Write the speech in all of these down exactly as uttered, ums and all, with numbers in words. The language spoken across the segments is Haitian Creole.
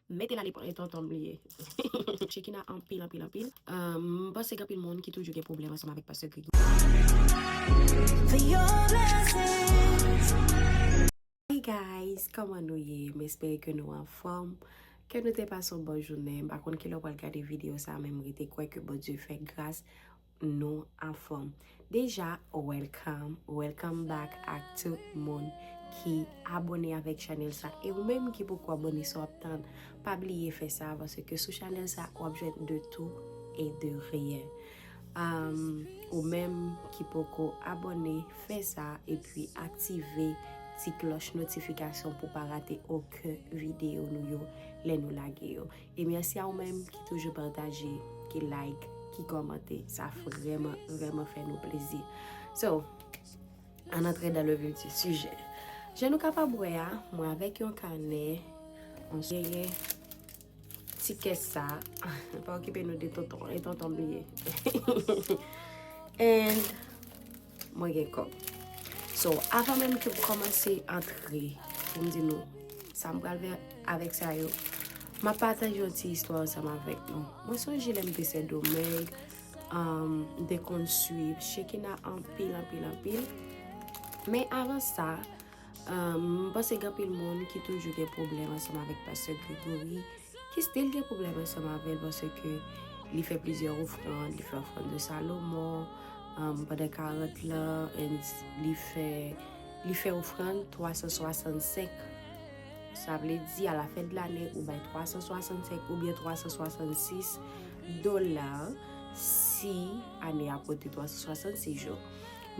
Mete l ale pran tonton m li ye. Shekina anpil, anpil, anpil. M panse gen anpil moun ki toujou gen pwoblèm ansanm avèk pastè Gregory. Hey guys, kòman nou ye? M espere ke nou anfòm, ke nou te pase yon bon jounen. M pa konn kilè w pral gade videyo sa, men m rete kwè ke Bondye fè gras nou anfòm. Deja, welcome, welcome back ak tout moun ki abòne avèk chanèl sa. E ou menm ki poko abòne, sa w ap tann, pa bliye fè sa, paske sou chanèl sa, w ap jwenn de tout et de rien. Um, ou menm ki poko abòne, fè sa, epi aktive ti klòch notifikasyon pou pa rate okenn videyo nou yo lè nou lage yo. E mèsi a ou menm ki toujou pataje, ki like, ki kòmante. Sa vrèman, vrèman fè nou plezi. So, ann antre dans le vif du sujet. Jan nou kapab wè a, mwen avèk yon kanè, yon seye, ti kès sa. Pa okipe nou de tonton, e tonton bliye. And mwen gen kòb. So, avan menm ke m kòmanse antre, pou m di nou sa m pral fè avèk sa yo, m ap pataje yon ti istwa ansanm avèk nou. Mwen sonje lè m te Sendomeng, um, m te konn swiv Shekina anpil, anpil, anpil. Men avan sa, um, m panse gen anpil moun ki toujou gen pwoblèm ansanm avèk pastè Gregory, ki still gen pwoblèm ansanm avè l, paske li fè plizyè ofrann, li fè ofrann de Salomon, um, pandan karant lan, and li fè, li fè ofrann twa san swasannsenk. Sa vle di, a la fen de lane, ou bay twa san swasannsenk oubyen twa san swasannsis dola si ane a pote twa san swasannsis jou.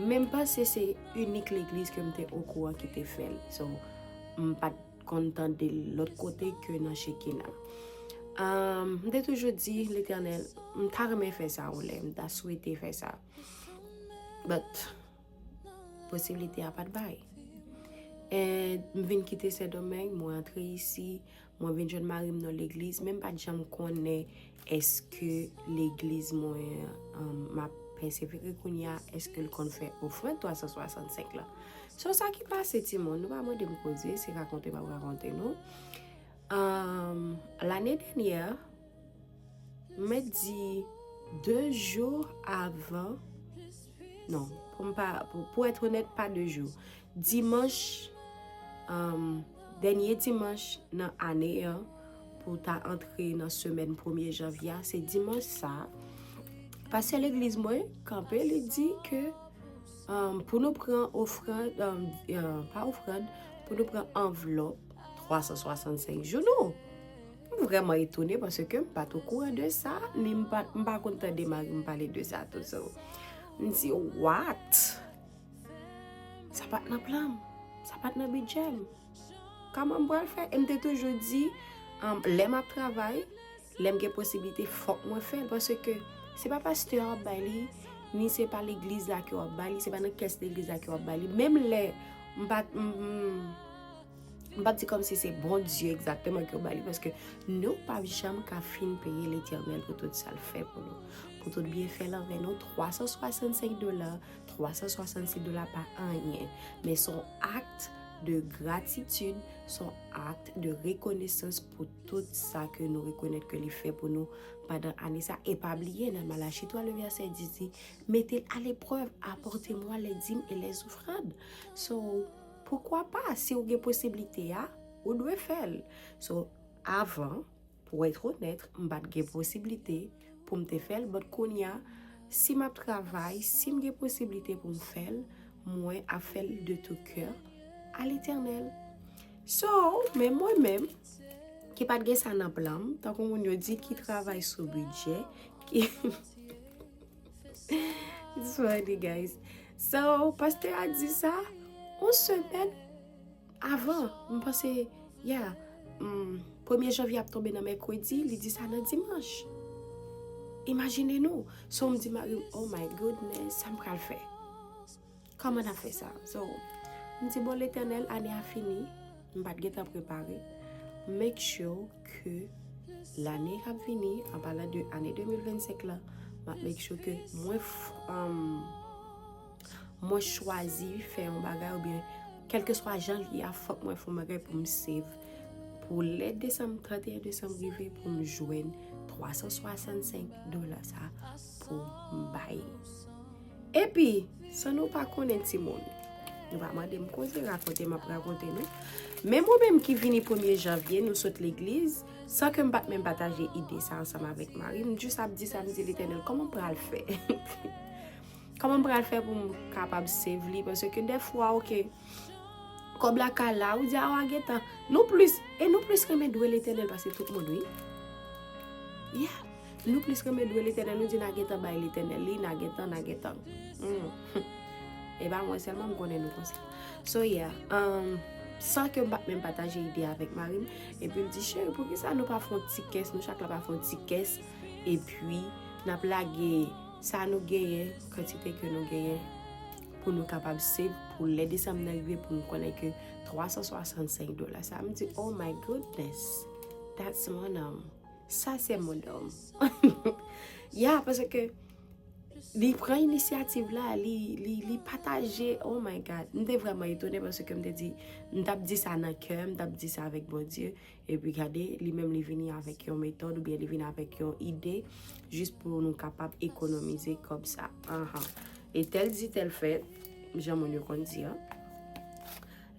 Men m panse se inik legliz ke m te okouran ki te fè l. So, m pa t konn tande l lòt kote ke nan Shekina. Um, m te toujou di, Letènèl, m ta renmen fè sa yon lè, m ta swete fè sa. But, posiblite a pa t bay. And m vin kite Sendomeng, mwen antre isi, mwen vin jwenn mari m nan legliz, men m pa t janm konnen èske legliz mwen, um, m ap pèsevere kounye a, èske l konn fè ofrann twa san swasannsenk lan. So, sa ki pase, timoun, nou pa mande m koze, se rakonte m ap rakonte nou. Um, lane dènyè, m mèt di de jou avan, non, pou m pa, pou, pou èt onèt, pa de jou. Dimanch, um, dènye dimanch nan ane an, pou ta antre nan semèn premye janvye a, se dimanch sa, pastè legliz mwen kanpe, li di ke, um, pou nou pran ofrann, um, uh, pa ofrann, pou nou pran anvlòp twa san swasannsenk jou nou. M vrèman etone paske m pa t okouran de sa, ni m pa, m pa konn tande mari m pale de sa tou. So, m di, "What?" Sa pa t nan plan m. Sa pa t nan bidjè m. Kòman m pral fè? E m te toujou di, um, lè m ap travay, lè m gen posiblite, fòk mwen fè l. Paske se pa pastè a w ap bay li, ni se pa legliz la ke w ap bay li, se pa nan kès legliz la ke w ap bay li. Menm lè m pa t, m, m, m p ap di kòmsi se Bondye egzakteman ke w bay li, paske nou p ap janm ka fin peye Letènèl pou tout sa l fè pou nou, pou tout byenfè l anvè nou. Twa san swasannsenk dola, twa san swasannsis dola pa anyen, men se yon ak de gratitid, se yon ak de rekonesans pou tout sa ke nou rekonèt ke li fè pou nou pandan ane sa. E pa bliye, nan Malachi twa, le vèsè dis di, "Mettez-le à l'épreuve, apportez-moi les dîmes et les offrandes." So, poukwa pa, si w gen posiblite a, ou dwe fè l. So, avan, pou èt onèt, m pa t gen posiblite pou m te fè l, but kounye a, si m ap travay, si m gen posiblite pou m fè l, mwen ap fè l de tout cœur à l'Éternel. So, men mwen menm, ki pa t gen sa nan plan m, tankou moun yo di, ki travay sou bidjè, ki It's funny, guys. So, pastè a di sa, yon semèn avan, m panse, yeah, mm, premye janvye ap tonbe nan mèkredi, li di sa nan dimanch. Imajine nou. So, m di mari m, "Oh my goodness, sa m pral fè? Kòman n ap fè sa?" So, m di, "Bon, Letènèl, ane a fini, m pa t gentan prepare. Make sure ke lane k ap vini, an palan de ane de mil vennsenk lan, m ap make sure ke mwen f-, um, mwen chwazi fè yon bagay oubyen kèlkeswa jan l ye a, fòk mwen fè yon bagay pou m save, pou lè desanm, trannteyen desanm rive pou m jwenn twa san swasannsenk dola sa pou m bay. Epi, san nou pa konnen timoun, nou pa mande m koze, rakonte m ap rakonte nou. Men mwen menm ki vini premye janvye, nou sot legliz, san ke m pa t menm pataje ide sa ansanm avèk mari m, m jis ap di sa, m di Letènèl, kòman m pral fè? Kòman m pral fè pou m kapab save li? Paske dèfwa, oke, kòb la ka la, ou di, a, w a gentan. Nou plis, e nou plis renmen dwe Letènèl pase tout moun, wi. Yeah. Nou plis renmen dwe Letènèl, nou di n a gentan bay Letènèl li, n a gentan, n a gentan. Hmm. E pa mwen sèlman m konnen nou konsa. So, yeah. Um, san ke m pa t menm pataje ide avèk mari m, epi l di, cheri, poukisa nou pa fè yon ti kès, nou chak la pa fè yon ti kès, epi n ap lage sa nou genyen, kantite ke nou genyen, pou nou kapab save, pou lè desanm nan rive, pou nou konnen ke twa san swasannsenk dola sa. M di, oh my goodness, that's mon homme. Sa se mon homme. Yeah, paske li pran inisyativ la, li, li, li pataje, oh my God. M te vrèman etone paske m te di, m t ap di sa nan kè m, m t ap di sa avèk Bondye. Epi gade, li menm li vini avèk yon metòd oubyen li vini avèk yon ide jis pou nou kapab ekonomize kòb sa. Anhan. E tèl di tèl fè, jan moun yo konn di an.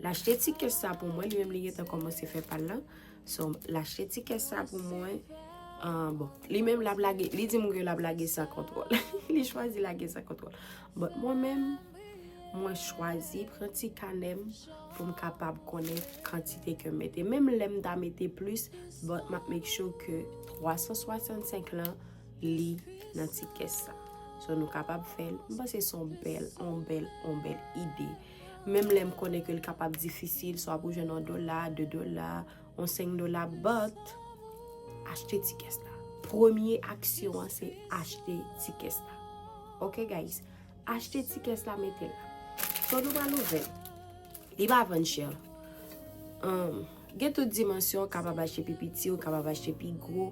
L achte ti kès sa pou mwen, li menm li gentan kòmanse fè pa l lan. So, l achte ti kès sa pou mwen. Ah, bon, li menm l ap lage, li di m ke l ap lage san kontwòl. Li chwazi lage san kontwòl. But mwen menm, mwen chwazi pran ti kanè m pou m kapab konnen kantite ke m mete. Menm lè m ta mete plis, but m ap make sure ke twa san swasannsenk lan, li nan ti kès sa. So, nou kapab fè l. M panse se yon bèl, yon bèl, yon bèl ide. Menm lè m konnen ke l kapab difisil, swa pou jwenn yon dola, de dola, yon senk dola, but achte ti kès la. Premye aksyon an, se achte ti kès la. Ok, guys? Achte ti kès la, mete la. So, nou pral ouvè l. Li pa vann chè. Um, gen tout dimansyon, ou kapab achte pi piti, ou kapab achte pi gwo.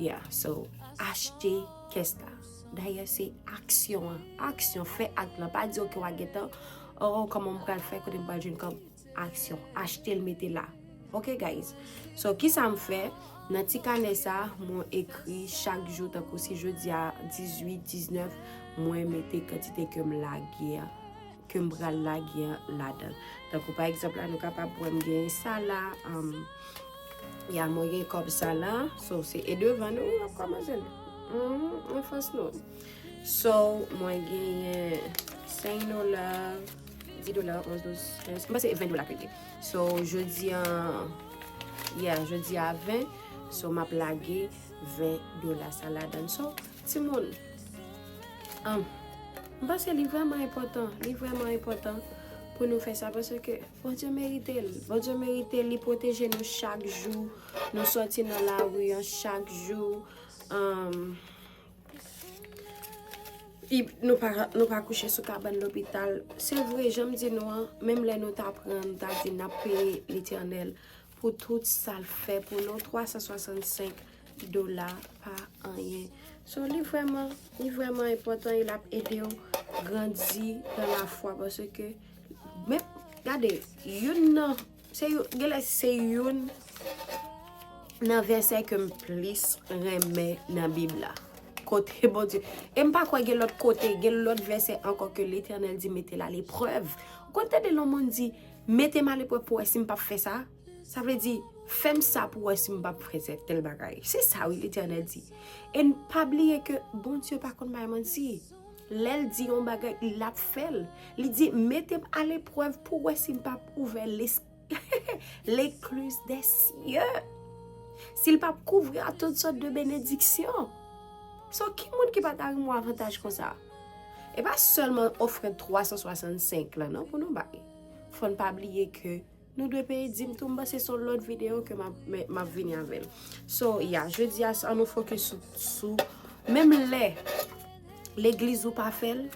Yeah, so, achte kès la. Dayè, se aksyon an. Aksyon, fè ak lan. Pa di, ok, w a gentan, oh, kòman m pral fè, kote m pral jwenn kòb? Aksyon. Achte l, mete la. Ok, guys? So, kisa m fè? Nan ti kanè sa, mwen ekri chak jou, tankou si jodi a dizuit, diznèf, mwen mete kantite ke m lage a, ke m pral lage a ladan. Tankou pa egzanp la, nou kapab wè m gen sa la, um, ya, mwen gen kòb sa la, so se e devan nou, wi, w ap kòmanse l. Mhm, anfans nou. So, mwen genyen senk dola, dis dola, onz, douz, kenz, m panse ven dola ke l ye. So, jodi a, yeah, jodi a ven, so, m ap lage ven dola sa ladan. So, timoun, um, m panse li vrèman enpòtan, li vrèman enpòtan pou nou fè sa, paske Bondye merite l. Bondye merite l, li pwoteje nou chak jou, nou sòti nan lari an chak jou. Um, I, nou pa, nou pa kouche sou kabann lopital. Se vre, jan m di nou an, menm lè nou ta pran, nou ta di n ap peye Letènèl pou tout sa l fè pou nou, twa san swasannsenk dola pa anyen. So, li vrèman, li vrèman enpòtan e l ap ede w grandi nan lafwa, paske, men, gade, youn nan, se yo, genlè se youn nan vèsè ke m plis renmen nan Bib la. Kote Bondye. E m pa kwè gen lòt kote, gen lòt vèsè ankò ke Letènèl di mete l aleprèv. Ou konn tande lè yon moun di, mete m aleprèv pou wè si m p ap fè sa? Sa vle di, fè m sa pou wè si m p ap fè tèl bagay. Se sa wi Letènèl di. E n pa bliye ke Bondye pa konn bay manti. Lè l di yon bagay, l ap fè l. Li di, mete m aleprèv pou wè si m p ap ouvè lespri l'écluse des cieux. Si l p ap kouvri a tout sòt de benediksyon. So, ki moun ki pa ta renmen yon avantaj konsa? E pa sèlman ofrann twa san swasannsenk lan, non, pou nou bay. Fò n pa bliye ke nou dwe peye dim tou. M panse se yon lòt videyo ke m ap, m, m ap vini avè l. So, yeah, jodi a, an nou fokis sou, sou, menm lè legliz ou pa fè l,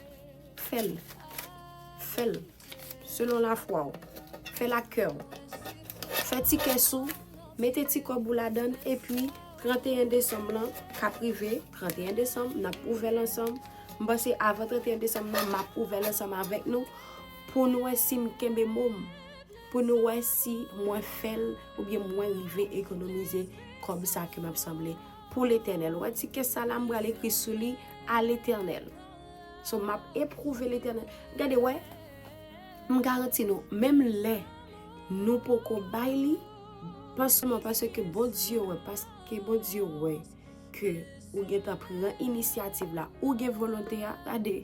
fè l. Fè l. Selon lafwa w. Fè l ak kè w. Fè ti kès ou, mete ti kòb ou ladan l, epi trannteyen desanm lan k ap rive, trannteyen desanm, n ap ouvè l ansanm. M panse avan trannteyen desanm nan, m ap ouvè l ansanm avèk nou, pou n wè si m kenbe mo m. pou nou wè si mwen fè l oubyen mwen rive ekonomize kòb sa ke m ap sanble pou Letènèl. Ou wè ti kès sa la, m pral ekri sou li, A Letènèl. So, m ap epwouve Letènèl. Gade, wè, m garanti nou, menm lè nou poko bay li, pa sèlman paske Bondye wè, paske Bondye wè ke ou gentan pran inisyativ la, ou gen volonte a, gade,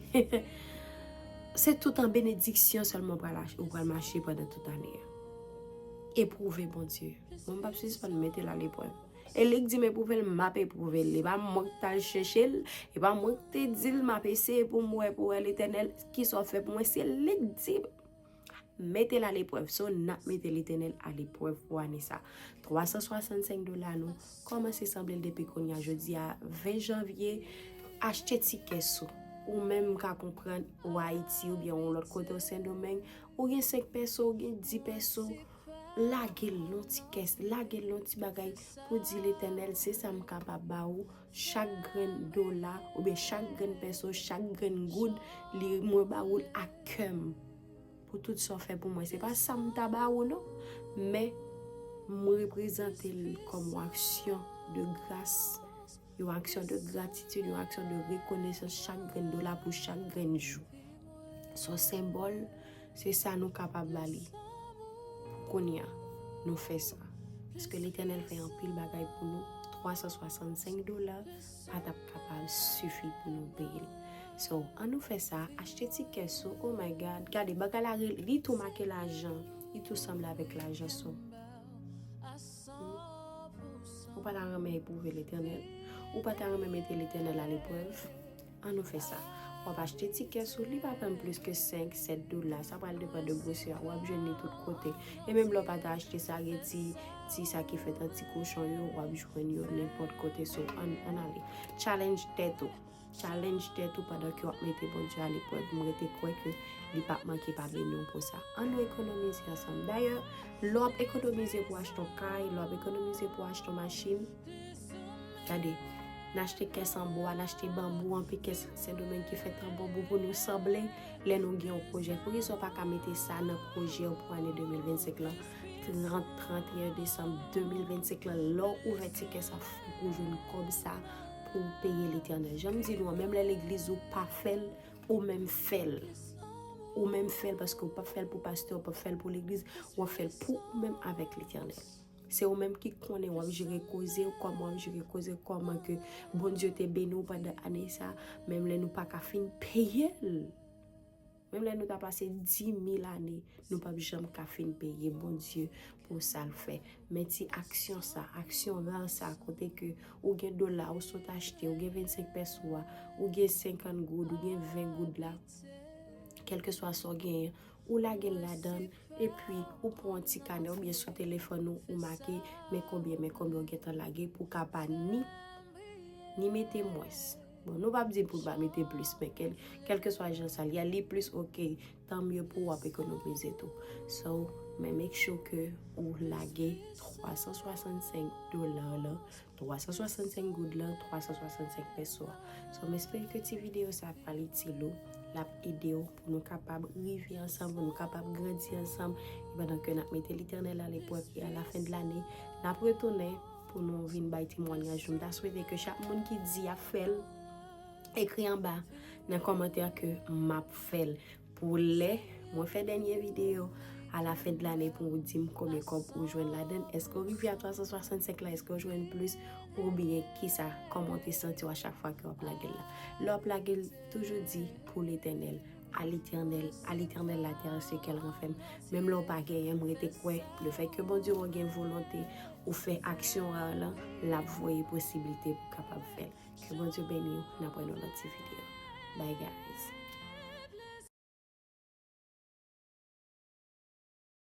se tout an benediksyon sèlman ou pral ach-, ou pral mache pandan tout ane a. Epwouve Bondye. Mwen, m p ap sispann mete l aleprèv. E li k di m epwouve l, m ap epwouve l. E pa mwen k t al chèche l, e pa mwen k te di l m ap eseye pou m wè, pou wè Letènèl, kisa w fè pou mwen, se li k di m. Mete l aleprèv. So, n ap mete Letènèl aleprèv pou ane sa. Twa san swasannsenk dola nou kòmanse sanble l depi kounye a, jodi a, ven janvye, achte ti kès ou. Ou menm ka konprann, ou Ayiti oubyen yon lòt kote, ou Sendomeng, ou gen senk pèso, ou gen dis pèso, lage l nan ti kès, lage l nan ti bagay pou di, Letènèl, se sa m kapab ba ou, chak grenn dola, oubyen chak grenn pèso, chak grenn goud, li, mwen ba ou l ak kè m. Pou tout sa w fè pou mwen. Se pa sa m ta ba ou non, men m reprezante l kòm yon aksyon de gras, yon aksyon de gratitid, yon aksyon de rekonesans, chak grenn dola pou chak grenn jou. Se yon senbòl, se sa nou kapab ba li. Pou kounye a, nou fè sa. Paske Letènèl fè anpil bagay pou nou, twa san swasannsenk dola pa t ap kapab sifi pou nou peye l. So, ann nou fè sa, achte ti kès ou, oh my God, gade, bagay la, li tou make lajan, li tou sanble avèk lajan, so. Hmm. Ou pa ta renmen epwouve Letènèl? Ou pa ta renmen mete Letènèl aleprèv? Ann nou fè sa. W ap achte ti kès ou, li pa pran plis ke senk, sèt dola, sa pral depann de gwosè a, w ap jwenn li tout kote. E menm lè w pa ta achte sa, gen ti, ti sa ki fèt an ti kochon yo, w ap jwenn yo nenpòt kote, so ann, ann ale. Challenge tèt ou. Challenge tèt ou pandan ke w ap mete Bondye aleprèv. M rete kwè ke li p ap manke pa beni w pou sa. Ann nou ekonomize ansanm. Dayè, lè w ap ekonomize pou achte yon kay, lè w ap ekonomize pou achte yon machin, gade, n achte kès an bwa, n achte banbou, anpil kès Sendomeng ki fèt an banbou pou nou sanble lè nou gen yon pwojè. Poukisa w pa ka mete sa nan pwojè w pou ane de mil vennsenk lan? Trant, trant e en desanm de mil vennsenk lan, lè w ouvè ti kès sa, fòk ou jwenn kòb sa pou w peye Letènèl. Jan m di nou an, menm lè legliz ou pa fè l, ou menm fè l. Ou menm fè l, paske w p ap fè l pou pastè, w p ap fè l pou legliz, w ap fè l pou ou menm avèk Letènèl. Se ou menm ki konnen w ap jere koze w, kòman w ap jere koze w, kòman ke Bondye te beni w pandan ane sa, menm lè nou pa ka fin peye l. Menm lè nou ta pase di mil ane, nou p ap janm ka fin peye Bondye pou sa l fè. Men ti aksyon sa, aksyon ra sa, kote ke ou gen dola, ou sot achte, ou gen vennsenk pèso a, ou gen senkant goud, ou gen ven goud la, kèlkeswa sa w genyen, ou lage l ladan l, epi ou pran yon ti kanè oubyen sou telefòn ou, ou make men konbyen, men konbyen w gentan lage pou w ka pa ni, ni mete mwens. Bon, nou p ap di pou l pa mete plis, men kèl, kèlkeswa jan sa l ye, li plis, oke, tanmye pou w ap ekonomize tou. So, men make sure ke ou lage twa san swasannsenk dola lan, twa san swasannsenk goud lan, twa san swasannsenk pèso a. So, m espere ke ti videyo sa pral itil ou, l ap ede w pou nou kapab rive ansanm, pou nou kapab grandi ansanm. E pandan ke n ap mete Letènèl aleprèv, e a la fen de lane, n ap retounen pou nou vin bay temwanyaj nou. M ta swete ke chak moun ki di y ap fè l, ekri anba nan kòmantè ke m ap fè l. Pou lè mwen fè dènye videyo a la fen de lane pou w di m konbyen kòb ou jwenn ladan l. Èske w rive a twa san swasannsenk la? Èske w jwenn plis? Oubyen kisa? Kòman w te santi w a chak fwa ke w ap lage l la? Lè w ap lage l, toujou di, pou Letènèl. À l'Éternel, à l'Éternel la terre et ce qu'elle renferme. Menm lè w pa genyen, m rete kwè, lefètke Bondye wè w gen volonte, ou fè aksyon ra lan, l ap voye posiblite pou w kapab fè l. Ke Bondye beni w, n ap wè nan lòt ti videyo. Bye guys.